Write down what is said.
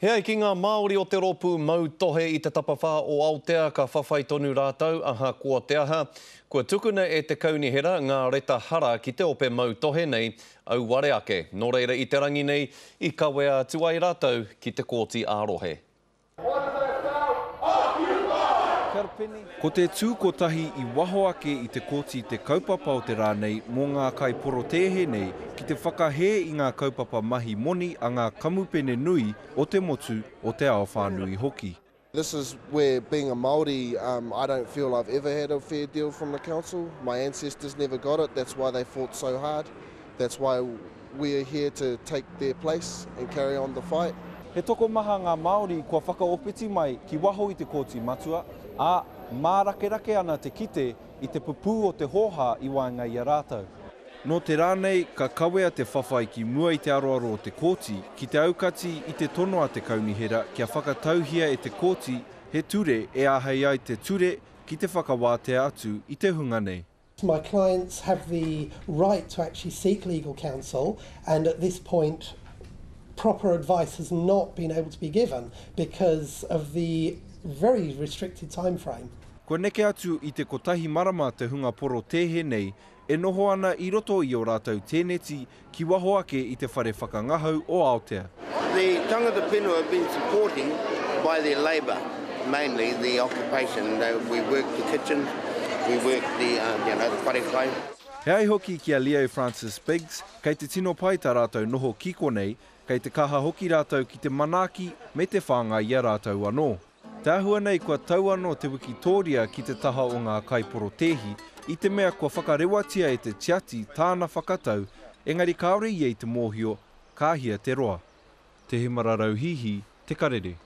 He ai ki ngā Māori o te rōpū Mautohe i te tapawhā o Aotea ka whawhai tonu rātou ahakoa te aha. Kua tukuna e te kaunihera ngā reta hara ki te ope mautohe nei, auare ake. Nō reira i te rangi nei, i kawea atu ai rātou ki te kōti ā-rohe. Ko te tū kotahi i waho ake i te kōti te kaupapa o te rā nei mō ngā kaiporotēhe nei ki te whakahē i ngā kaupapa mahi moni a ngā kamupene nui o te motu, o te ao whānui hoki. This is where being a Māori I don't feel I've ever had a fair deal from the council, my ancestors never got it, that's why they fought so hard, that's why we are here to take their place and carry on the fight. He tokomaha ngā Māori kua whakaopeti mai ki waho i te Kōti Matua, ā, mārakerake ana te kite i te pupū o te hōhā i waenga i a rātou. Nō te rā nei, ka kawea te whawhai ki mua i te aroaro o te Kōti ki te aukati i te tono a te Kaunihera kia whakatauhia e te Kōti he ture e āhei ai te ture ki te whakawātea atu i te hunga nei. My clients have the right to actually seek legal counsel and at this point proper advice has not been able to be given because of the very restricted time frame. Kua neke atu i te kotahi marama te hunga porotēhe nei e noho ana i roto i ō rātou tēneti ki waho ake i te whare whakangahau o Aotea. The tangata whenua have been supporting by their labour, mainly the occupation, we work the kitchens, we work the, you know, the wharekai. He ai hoki ki a Leo Francis Biggs, kei te tino pai tā rātou noho ki konei, kei te kaha hoki rātou ki te manaaki me te whāngai i a rātou anō. Te āhua nei kua tau anō te wikitōria ki te taha o ngā kaiporotēhi i te mea kua whakarewatia e te tiati tāna whakatau engari kāore ia i te mōhio ka hia te roa. Te Hemara Rauhihi, Te Karere.